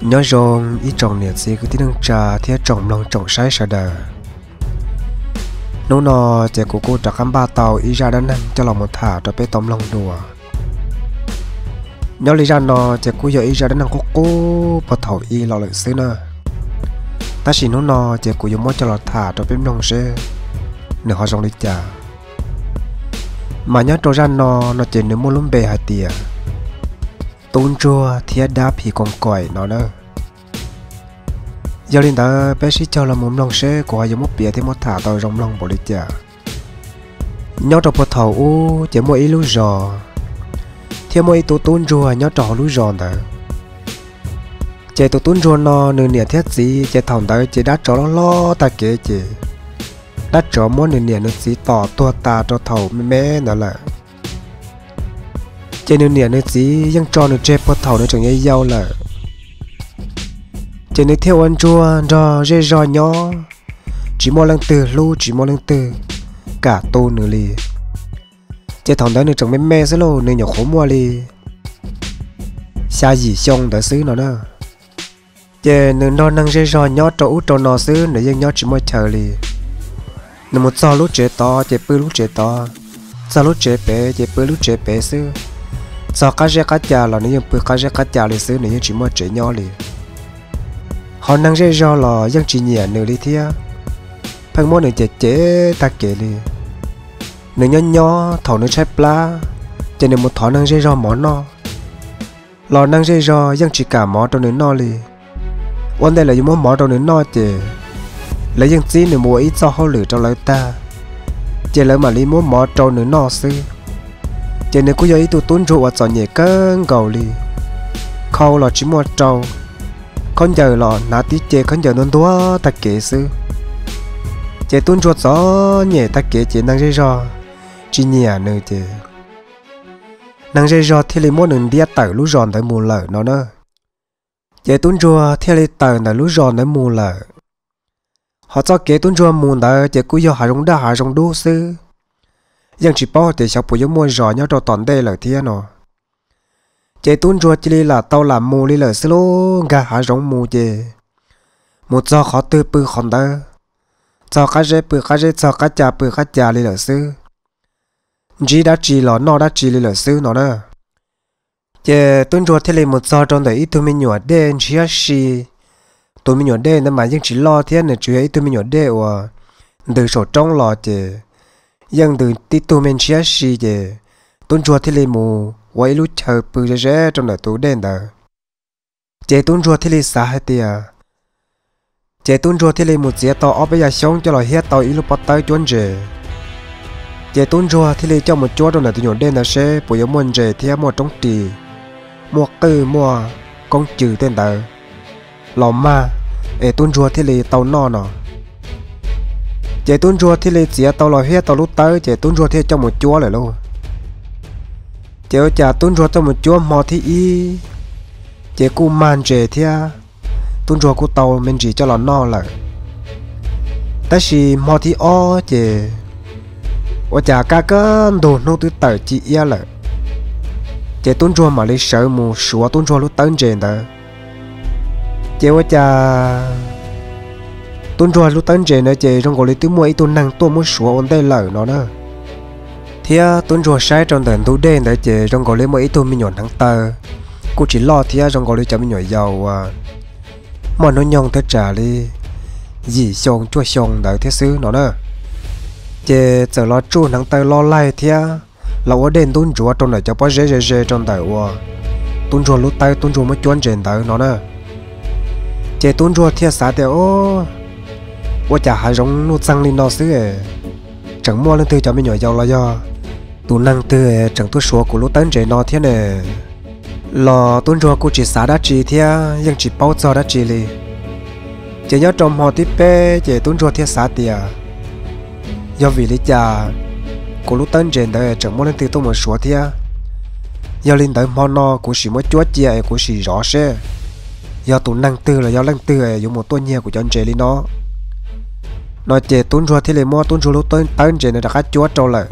Nyob zoo ib tsoom niam txiv kwv tij neej tsa thiab tsoom mloog tsoom saib sawv daws. Hnub no ces kuv kuj rov qab npaj tau ib zaj dab neeg coj los mus tham rau peb tau mloog dua. Nyob li zaj no ces kuj yog ib zaj dab neeg qub qub puag thaum ub los lawm xwb na. Tab sis hnub no ces kuv yuav muab coj los tham rau peb mloog seb nws ho zoo li cas. Mas nyob rau zaj no, no ces nws muaj lub npe hais tias Tub Ntsuag thiab Dab Phim Koos Kaim no na. Yog li ntawd peb sib caug los mus mloog seb kuv ho yuav muab piav thiab muab tham tau zoo mloog npaum li cas. Nyob rau puag thaum ub ces muaj ib lub zos, thiab muaj ib tug tub ntsuag nyob rau hauv lub zos ntawd. Ces tus tub ntsuag no nws niam thiab txiv ces thaum ntawd ces dab tsov loj hlob tag kev ces dab tsov muab nws niam nws txiv tom tuag tas rau thaum me me ntawd lawm. Ces nws niam nws txiv yeej tso nws tseg puag thaum nws tseem yau yau lawm. Ces nws thiaj ua ntsuag nrog zej zog nyob, tsis muaj leej twg hlub tsis muaj leej twg kam tu nws li. Ces thaum ntawd nws tseem me me xwb lauj, nws nyuam qhuav muaj li xya yim xyoo ntawd xwb no na. Ces nws nrog neeg zej zog nyob rau ub rau no xwb, nws yeej nyob tsis muaj chaw li. Nws mus txog lub tsev tod ces pw lub tsev tod, txog lub tsev pem ces pw lub tsev pem xwb. Txog qab zeb qab ca los nws yeej pw qab zeb qab ca li xwb, nws yeej tsis muaj tsev nyob li. Ho neeg zej zog los yeej tsis nyiam nws li thiab, pheej muab nws cem cem tag kev li. Nws nyob nyob thaum nws tshaib plab, ces nws mus thov neeg zej zog mov noj, los neeg zej zog yeej tsis kam mov rau nws noj li. Ua ntej lawv yuav muab mov rau nws noj ces lawv yeej txib nws mus ua ib txoj hauj lwm rau lawv tag, ces lawv mam li muab mov rau nws noj xwb. Ces nws kuj yog ib tug tub ntsuag uas txom nyem kawg nkaus li, khau los tsis muaj rau, khaub ncaws los hnav tib ce khaub ncaws ntuag ntuag tag kev xwb. Ces tub ntsuag txom nyem tag kev ces neeg zej zog tsis nyiam nws ces neeg zej zog thiaj li muab nws ntiab tawm lub zos ntawd mus lawm no na. Ces tub ntsuag thiaj li tawm ntawm lub zos ntawd mus lawm. Ho txoj kev tub ntsuag mus ntawd ces kuj yog hav zoov daj hav zoov dub xwb, yeej tsis paub tias xyov puas yuav muaj zos nyob rau tom ntej lawm thiab no. Ces tub ntsuag cia li lam tau lam mus li lawm xwb lauj, nkag hav zoov mus ces mus txog qhov twg pw qhov ntawd, txog qab zeb pw qab zeb, txog qab ca pw qab ca li lawm xwb, ntsib dab tsi los noj dab tsi li lawm xwb no na. Ces tub ntsuag thiaj li mus txog rau ntawm ib tug me nyuam dej ntshiab si. Tus me nyuam dej ntawd mas yeej tsis loj thiab, nws tsuas yog ib tug me nyuam dej uas ntws saum roob los ces yeej ntws tib tug me ntshiab si ces tub ntsuag thiaj li mus ua ib lub chaw pw ze ze rau ntawm tus dej ntawd. Ces tub ntsuag thiaj li xav hais tias, ces tub ntsuag thiaj li mus txiav tau ob peb yas xyoob coj los hiab tau ib lub pob tawb cuab ntses. Ces tub ntsuag thiaj li coj mus cuab rau ntawm tus nyuam dej ntawd seb puas yuav muaj ntses thiab muaj roob ris, muaj qwj muaj koob cws tej ntawd los mag, es tub ntsuag thiaj li tau noj no. Ces tub ntsuag thiaj li txiav tau los hiab tau lub tawb ces tub ntsuag thiaj coj mus cuab lawm lauj. Ces ua cas tub ntsuag coj mus cuab hmo thib ib, ces kuj mag ntses thiab, tub ntsuag kuj tau me ntsis coj los noj lawm. Tab sis hmo thib ob ces ua cas kaj kab ntug hnub twb tawm ci iab lawm, ces tub ntsuag mam li sawv mus suav tub ntsuag lub tawb ntses ntawd. Ces ua cas tub ntsuag lub tawb ntses ntawd ces zoo nkaus li twb muaj ib tug neeg tuaj muab suav ua ntej lawm no na. Thiab tub ntsuag saib rau ntawm ntug dej ntawd ces zoo nkaus li muaj ib tug me nyuam hneev taw, kuj tsis loj thiab, zoo nkaus li cov me nyuam yaus uas muaj hnub nyoog thiaj tsam li yim xyoo cuaj xyoo ntawd thiab xwb no na. Ces txawm los tsuj hneev taw lo laig thiab los ua dej ntub ntsuav rau ntawm cov pob zeb ze ze rau ntawm uas tub ntsuag lub tawb tub ntsuag muab cuab ntses ntawd no na. Ces tub ntsuag thiaj xav tias, Ua cas hav zoov nuj txeeg li no xwb, tseem muaj leej twg cov me nyuam yaus los yog tus neeg twg tseem tuaj suav kuv lub tawb ntses no thiab ne? Los tub ntsuag kuj tsis xav dab tsi thiab yeej tsis paub txog dab tsi li. Ces nyob rau hmo thib peb ces tub ntsuag thiaj xav tias, Yog vim li cas kuv lub tawb ntses ntawd tseem muaj leej twg tuaj mus suav thiab? Yog li ntawd hmo no kuv sim muab cuab cia es kuv sim zov seb yog tus neeg twg los yog leej twg yuav mus tuaj nyiag kuv cov ntses li no. No ces tub ntsuag thiaj li muab tub ntsuag lub tawb ntses ntawd rov qab cuab rau lawm.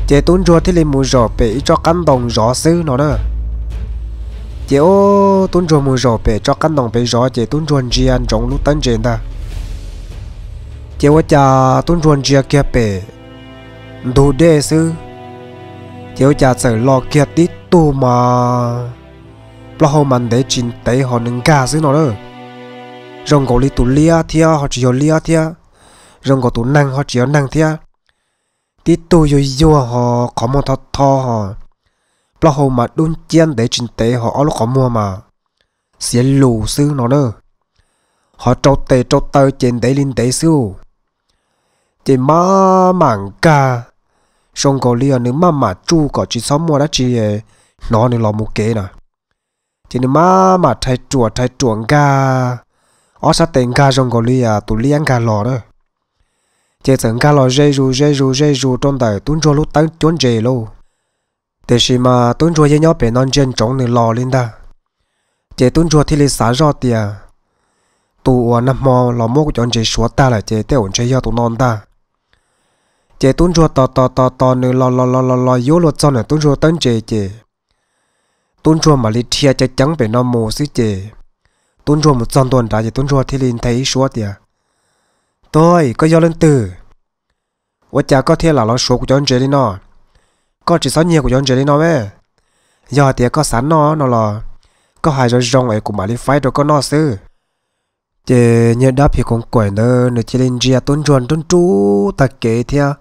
Ces tub ntsuag thiaj li mus zaum pem ib tsob qab ntoo zov xwb no na. Ces ub, tub ntsuag mus zaum pem tsob qab ntoo pem zov ces tub ntsuag ntsia ntsoov lub tawb ntses ntag. Ces ua cas tub ntsuag ntsia kiag pem ntug dej xwb, ces ua cas txawm los kiag tib tug mas plaub hau mas ntev tsis ntev ho nws nkag xwb no na. Zoo nkaus li tus liab thiab ho tsis yog liab thiab, zoo nkaus tus neeg ho tsis yog neeg thiab. Tib tug yuag yuag ho qhov muag tho tho ho plaub hau mas dub nciab ntev tsis ntev ho ob lub qhov muag mas xiav lus xwb no na. Ho rau tes rau taw ces ntev li ntev xwb. Ces maj mam nkag, zoo nkaus li nws maj mam tsuj kom tsis txhob muaj dab tsi hnov nws los mus kev na. Ces nws maj mam rhais ruam rhais ruam nkag, ob sab tes nkag zoo nkaus li tus liab nkag los na. Ces txawm nkag los ze zus ze zus ze zus rau ntawm tub ntsuag lub tawb cuab ntses lauj. Tiam sis mas tub ntsuag yeej nyob pem no ntsia ntsoov nws los li ntag. Ces tub ntsuag thiaj li xav zoj tias, tus uas nag hmo los muab kuv cov ntses suav tag lawm ces tej zaum ntshe yog tus no ntag. Ces tub ntsuag tos tos tos tos nws los los los los los yuav luag txog ntawm tub ntsuag tawb ntses ces tub ntsuag mam li dhia ceev ceev pem no mus xwb ces tub ntsuag mus txog ntua nrad ces tub ntsuag thiaj li nthe ib suab tias, Tuag, koj yog leej twg? Ua cas koj thiaj lam los suav kuv cov ntses li no? Koj tsis txhob nyiag kuv cov ntses li no me. Yog hais tias koj xav noj no los koj hais zoo zoo es kuv mam li faib rau koj noj xwb. Ces niag dab phim koos kaim ntawd nws cia li ntsia tub ntsuag nrub nrub tag kev thiab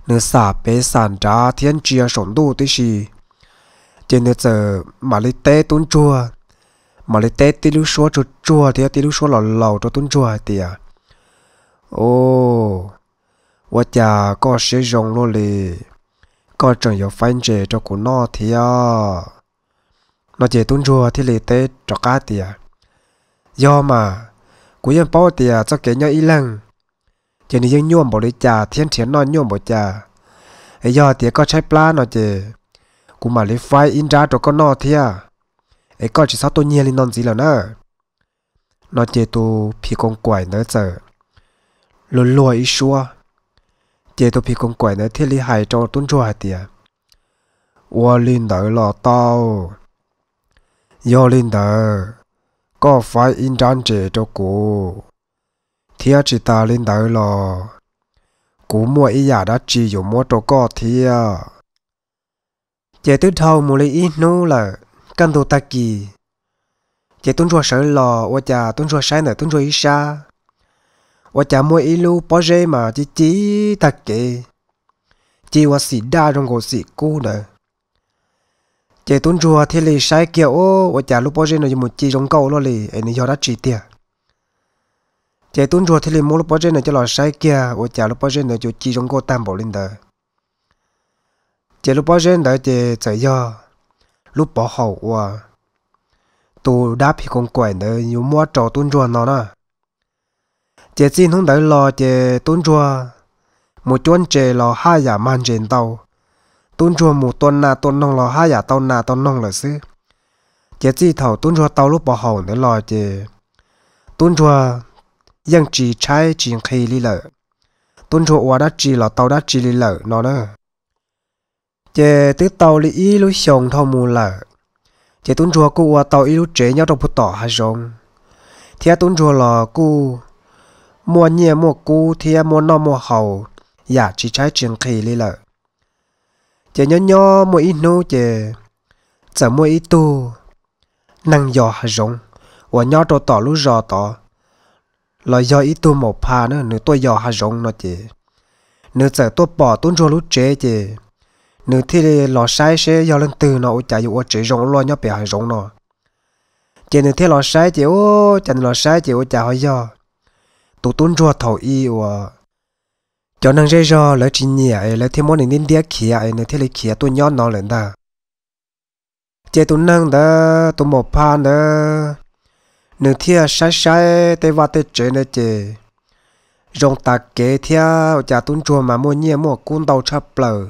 nws xam pem xam nrad thiab ntsia saum ntuj tib si. Ces nws txawm mam li teb tub ntsuag, mam li teb tib lub suab tsuag tsuag thiab tib lub suab laus laus rau tub ntsuag hais tias, Ua cas koj siab zoo luaj li, koj tseem yuav faib ntses rau kuv noj thiab? No ces tub ntsuag thiaj li teb rov qab tias, Yog mas, kuv yeej paub tias txoj kev nyob ib leeg ces nws yeej nyuaj npaum li cas thiab nrhiav noj nyuaj npaum cas. Es yog tias koj tshaib plab no ces kuv mam li faib ib nrab rau koj noj thiab, es koj tsis txhob tuaj nyiag li no ntxiv lawm na. No ces tus phim koos kaim ntawd txawm luag luag ib suab. Ces tus phim koos kaim ntawd thiaj li hais rau tub ntsuag hais tias, Ua li ntawd los tau. Yog li ntawd, koj faib ib nrab ntses rau kuv, thiab tsis tas li ntawd los kuv muaj ib yam dab tsi yuav muab rau koj thiab. Ces twb dhau mus li ib hnub lawm, kaj ntug tag kis, ces tub ntsuag sawv los ua cas tub ntsuag saib ntawm tub ntsuag ib sab, ua cas muaj ib lub pob zeb mas ci ci tag kev, ci ua xim daj zoo nkaus xim kub ntawd. Ces tub ntsuag thiaj li saib kiag, Ua cas lub pob zeb no yuav mus ci zoo nkauj luaj li es nws yog dab tsi tiag? Ces tub ntsuag thiaj li muab lub pob zeb ntawd coj los saib kiag, ua cas lub pob zeb ntawd yuav ci zoo nkauj tag npaum li ntawd. Ces lub pob zeb ntawd ces txawm yog lub pov haum uas tus dab phim koos kaim ntawd yuav muab rau tub ntsuag no na. Ces txij hnub ntawd los ces tub ntsuag mus cuab ntses los haj yam mag ntses ntau, tub ntsuag mus tua nas tua noog los haj yam tau nas tau noog lawm xwb. Ces txij thaum tub ntsuag tau lub pov haum ntawd los ces tub ntsuag yeej tsis tshaib tsis nqhis li lawm, tub ntsuag ua dab tsi los tau dab tsi li lawm no na. Ces twb tau li ib lub xyoos dhau mus lawm, ces tub ntsuag kuj ua tau ib lub tsev nyob rau puag tom hav zoov, thiab tub ntsuag los kuj muaj nyiaj muaj kub thiab muaj noj muaj haus yam tsis tshaib tsis nqhis li lawm. Ces nyob nyob muaj ib hnub ces txawm muaj ib tug neeg yos hav zoov uas nyob rau tom lub zos tod, los yog ib tug maum pha na, nws tuaj yos hav zoov no ces nws txawm tuaj pom tub ntsuag lub tsev ces nws thiaj li los saib seb yog leej twg no ua cas yuav ua tsev zoo luaj nyob pem hav zoov no. Ces nws thiaj los saib ces ua cas nws los saib ces ua cas ho yog tus tub ntsuag thaum ub uas cov neeg zej zog lawv tsis nyiam es lawv thiaj muab nws ntiab ntiab khiav es nws thiaj li khiav tuaj nyob no lawm ntag. Ces tus neeg ntawd, tus maum pha ntawd, nws thiaj saib saib tej vaj tej tsev ntawd ces zoo tas kev thiab ua cas tub ntsuag mas muaj nyiaj muaj kub ntau tshaj plaws,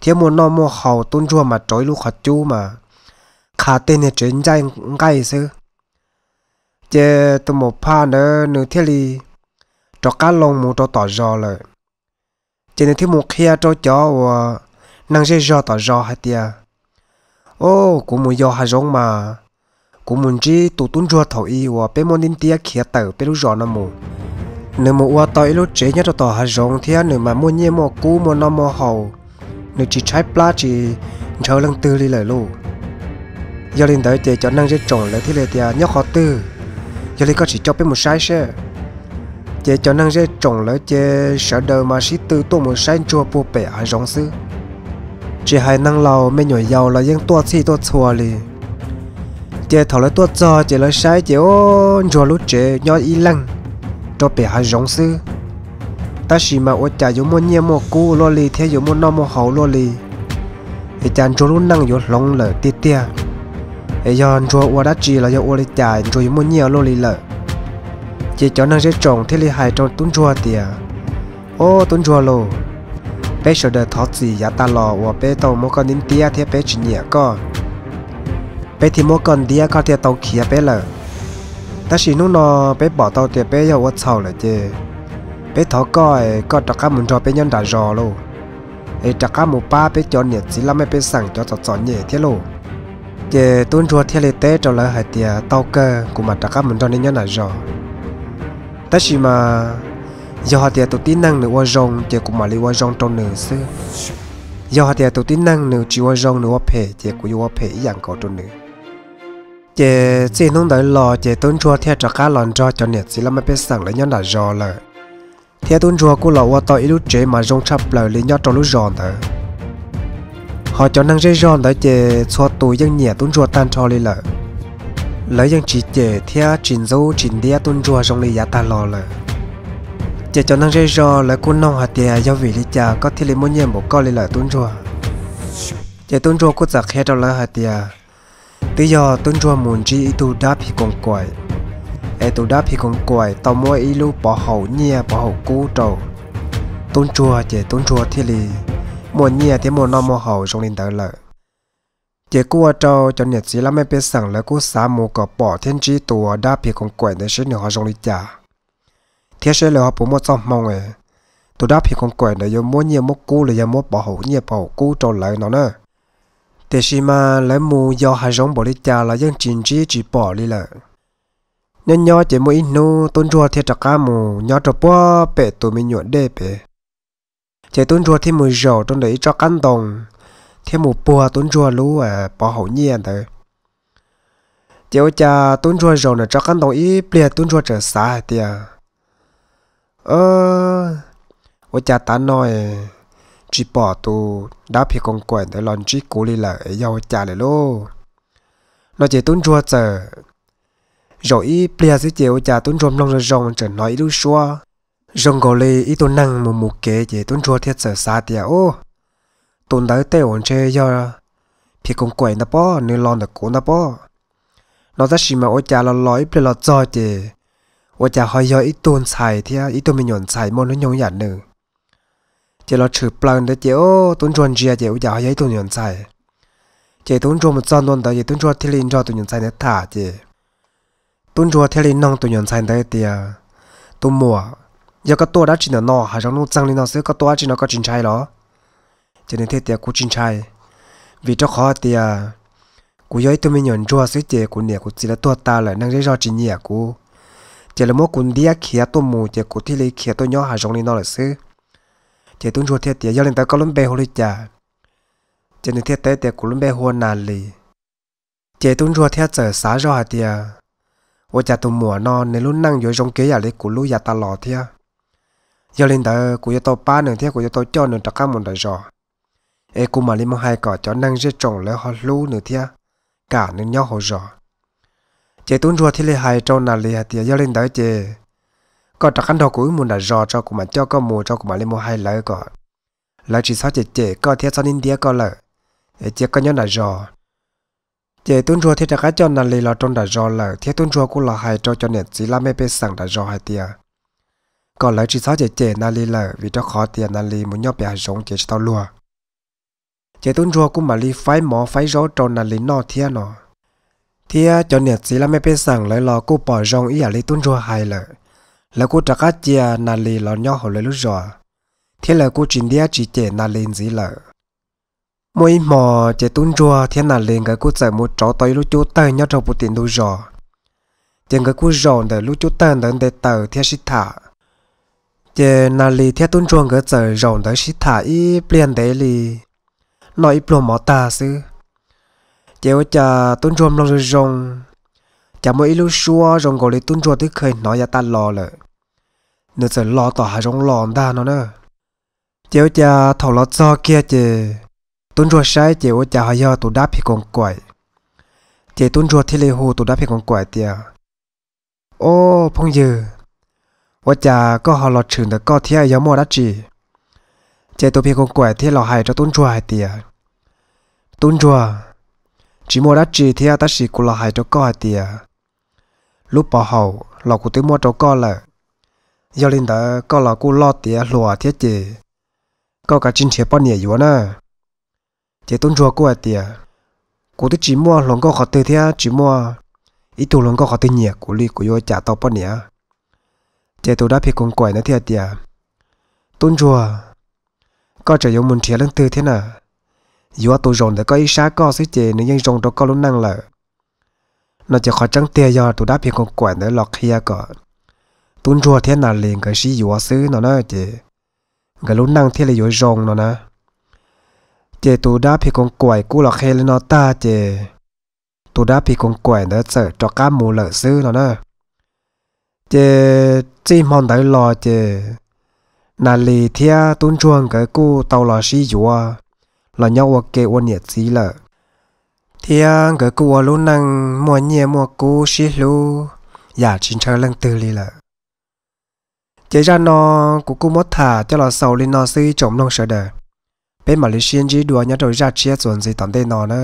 thiab muaj noj muaj haus, tub ntsuag mas rau ib lub qhov cub mas qha tej niag tsev ncaij nqaij xwb. Ces tus maum pha ntawd nws thiaj li rov qab loo mus rau tom zos lawm. Ces nws thiaj mus qhia rau cov uas neeg zej zog tom zos hais tias, Au, kuv mus yos hav zoov mas kuv mus ntsib tus tub ntsuag thaum ub uas peb muab ntiab ntiab khiav tawm peb lub zos no mus. Nws mus ua tau ib lub tsev nyob rau tom hav zoov thiab nws mas muaj nyiaj muaj kub muaj noj muaj haus, nws tsis tshaib plab tsis ntshaw leej twg li lawm lauj. Yog li ntawd ces cov neeg zej tsoom lawv thiaj li tias, Nyob qhov twg? Yog li koj tsis coj peb mus saib seb. Ces cov neeg zej tsoom lawv ces sawv daws mas sib tw tuaj mus saib ntsuag puag pem hav zoov xwb. Tsis hais neeg laus me nyuam yaus los yeej tuaj txhij tuaj txhua li. Ces thaum lawv tuaj txog ces lawv saib ces, o, ntsuag lub tsev nyob ib leeg rau pem hav zoov xwb. Tab sis mas ua cas yuav muaj nyiaj muaj kub luaj li thiab yuav muaj noj muaj haus luaj li, es cas ntsuag lub neej yuav hloov lawm tiag tiag? Es yog ntsuag ua dab tsi los yog ua li cas ntsuag yuav muaj nyiaj luaj li lawm? Ces cov neeg zej tsoom thiaj li hais rau tub ntsuag tias, O, tub ntsuag lauj, peb sawv daws thov txim yav tag los uas peb tau muab koj ntiab ntiab thiab peb tsis nyiam koj. Peb thiaj muab koj ntiab koj thiaj tau khiav peb lawm. Tab sis hnub no peb pom tau tias peb yog ua txhaum lawm ces peb thov koj es koj rov qab mus nrog peb nyob nram zos lauj, es rov qab mus pab peb cov niam txiv laj mej pej xeem cov txom txom nyem thiab lauj. Ces tub ntsuag thiaj li teb rau lawv hais tias, Tau kawg, kuv mam rov qab mus nrog nej nyob nram zos. Tab sis mas yog hais tias tus tib neeg nws ua zoo ces kuv mam li ua zoo rau nws xwb. Yog hais tias tus tib neeg nws tsis ua zoo nws ua phem ces kuv yuav ua phem ib yam nkaus rau nws. Ces txij hnub ntawd los ces tub ntsuag thiaj rov qab los nrog cov niam txiv laj mej pej xeem lawv nyob nram zos lawm. Thiab tub ntsuag kuj los ua tau ib lub tsev mas zoo tshaj plaws li nyob rau lub zos ntawd. Hos cov neeg zej zog ntawd ces txhua tus yeej nyiam tub ntsuag tag nrho li lawm. Lawv yeej tsis cem thiab tsis ntxub tsis ntiab tub ntsuag zoo li yav tag los lawm. Ces cov neeg zej zog lawv kuj noog hais tias, Yog vim li cas koj thiaj li muaj nyiaj npaum koj li lawm tub ntsuag? Ces tub ntsuag kuj txawm qhia rau lawv hais tias, Twb yog tub ntsuag mus ntsib ib tug dab phim koos kaim, es tus dab phim koos kaim tau muab ib lub pov haum nyiaj pov haum kub rau tub ntsuag ces tub ntsuag thiaj li muaj nyiaj thiab muaj noj muaj haus zoo li ntawd lawm. Ces kuj ua rau cov niam txiv laj mej pej xeem lawv kuj xav mus kom pom thiab ntsib tus dab phim koos kaim ntawd seb nws ho zoo li cas, thiab seb lawv ho puas muaj txoj hmoo tus dab phim koos kaim ntawd yuav muab nyiaj muab kub los yog muab pov haum nyiaj pov haum kub rau lawv no na. Tiam sis mas lawv mus yos hav zoov npaum li cas los yeej tsis ntsib tsis pom li lawm. Nyob nyob ces muaj ib hnub tub ntsuag thiaj rov qab mus nyob rau puag pem tus me nyuam dej pem. Ces tub ntsuag thiaj mus zaum rau ntawm ib tsob qab ntoo thiab mus puag tub ntsuag lub pov haum nyiaj ntawd. Ces ua cas tub ntsuag zaum ntawm tsob qab ntoo ib pliag tub ntsuag txawm xav hais tias, Ua cas tav no tsis pom tus dab phim koos kaim ntawd los ntsib kuv li lawm es yog ua cas lawm lauj? No ces tub ntsuag txawm zaum ib pliag xwb ces ua cas tub ntsuag mloog zoo zoo txawm hnov ib lub suab zoo nkaus li ib tug neeg mus mus kev ces tub ntsuag thiaj txawm xav tias, Ub, tus ntawd tej uas ntshe yog phim koos kaim ntag pob, nws los ntawm kuv ntag pob. No tab sis mas ua cas los los ib pliag los txog ces ua cas ho yog ib tug ntxhais thiab ib tug me nyuam ntxhais muaj hnub nyoog yam nws. Ces los tshwm plaws ntawd ces tub ntsuag ntsia ces ua cas ho yog ib tug nyuam ntxhais. Ces tub ntsuag mus txog ntua ntawd ces tub ntsuag thiaj li nrog tus nyuam ntxhais ntawd tham ces tub ntsuag thiaj li noog tus nyuam ntxhais ntawd tias, Tus muam, yog koj tuaj dab tsi ntawm no hav zoov nuj txeeg li no xwb koj tuaj dab tsi no koj tsis ntshai los? Ces nws thiaj tias, Kuv tsis ntshai, vim rau qhov tias kuv yog ib tug me nyuam ntsuag xwb ces kuv niam kuv txiv lawv tuag tas lawm neeg zej zog tsis nyiam kuv. Ces lawv muab kuv ntiab khiav tuaj mus ces kuv thiaj li khiav tuaj nyob hav zoov li no lawm xwb. Ces tub ntsuag thiaj tias, Yog li ntawd koj lub npe hu li cas? Ces nws thiaj teb tias, Kuv lub npe hu ua Nas Lis. Ces tub ntsuag thiaj txawm xav zoj hais tias, Ua cas tus muam no nws lub neej yuav zoo kev yam li kuv lub yav tas los thiab? Yog li ntawd kuv yuav tau pab nws thiab kuv yuav tau coj nws rov qab mus nram zos, es kuv mam li mus hais kom cov neeg zej tsoom lawv ho hlub nws thiab kam nws nyob hauv zos. Ces tub ntsuag thiaj li hais rau Nas Lis hais tias, Yog li ntawd ces koj rov qab nrog kuv wb mus nram zos tso, kuv mam coj koj mus tso, kuv mam li mus hais lawv kom lawv tsis txhob cem cem koj thiab txhob ntiab ntiab koj lawm, es cia koj nyob nram zos. Ces tub ntsuag thiaj rov qab coj Nas Lis los rau nram zos lawm thiab tub ntsuag kuj los hais rau cov niam txiv laj mej pej xeem nram zos hais tias kom lawv tsis txhob cem cem Nas Lis lawm vim rau qhov tias Nas Lis mus nyob pem hav zoov ces tsis tau luag. Ces tub ntsuag kuj mam li faib mov faib zaub rau Nas Lis noj thiab no. Thiab cov niam txiv laj mej pej xeem lawv los kuj pom zoo ib yam li tub ntsuag hais lawm, lawv kuj rov qab cia Nas Lis los nyob hauv lawv lub zos, thiab lawv kuj tsis ntiab tsis cem Nas Lis ntxiv lawm. Muaj ib hmo ces tub ntsuag thiab Nas Lis nkawd kuj txawm mus rauv tau ib lub cub tawg nyob rau puv tim ntug zos. Ces nkawd kuj zaum ntawm lub cub tawg ntawd nte taws thiab sib tham. Ces Nas Lis thiab tub ntsuag nkawd txawm zaum ntawd sib tham ib pliag ntev li, noj ib pluag mov tag xwb. Ces ua cas tub ntsuag mloog zoo zoo, cas muaj ib lub suab zoo nkaus li tub ntsuag twb kheev hnov yav tas los lawm, nws txawm los tom hav zoov los ntag no na. Ces ua cas thaum los txog kiag ces tub ntsuag saib ces ua cas ho yog tus dab phim koos kaim. Ces tub ntsuag thiaj li hu tus dab phim koos kaim tias, Ob phooj ywg, ua cas koj ho los tshwm ntawm koj thiab, yog muaj dab tsi? Ces tus phim koos kaim thiaj los hais rau tub ntsuag hais tias, Tub ntsuag, tsis muaj dab tsi thiab, tab sis kuv los hais rau koj hais tias lub pov haum los kuv twb muaj rau koj lawm. Yog li ntawd koj los kuj loj tiav hluas thiab ces koj kav tsij nrhiav poj niam yuav na. Ces tub ntsuag kuj hais tias, Kuv twb tsis muaj hluas nkauj qhov twg thiab tsis muaj ib tug hluas nkauj qhov twg nyiam kuv li, kuv yuav ua cas tau poj niam? Ces tus dab phim koos kaim ntawd thiaj tias, Tub ntsuag, koj tseem yuav mus nrhiav leej twg thiab na? Yuav tus zaum ntawm koj ib sab koj xwb ces nws yeej zoo rau koj lub neej lawm. No ces qhov tseeb tiag yog tus dab phim koos kaim ntawd los qhia kom tub ntsuag thiab Nas Lis nkawd sib yuav xwb no na, ces nkawd lub neej thiaj li yuav zoo no na. Ces tus dab phim koos kaim kuj los qhia li no tag ces tus dab phim koos kaim ntawd txawm rov qab mus lawm xwb no na. Ces txij hmo ntawd los ces Nas Lis thiab tub ntsuag nkawd kuj tau los sib yuav, los nyob ua ke ua niam txiv lawm, thiab nkawd kuj ua lub neej muaj nyiaj muaj kub sib hlub yam tsis ntshaw leej twg li lawm. Ces zaj no kuv kuj muab tham coj los xaus li no xwb ib tsoom mloog sawv daws. Peb mam li sib ntsib dua nyob rau zaj tshiab txuas ntxiv tom ntej no na.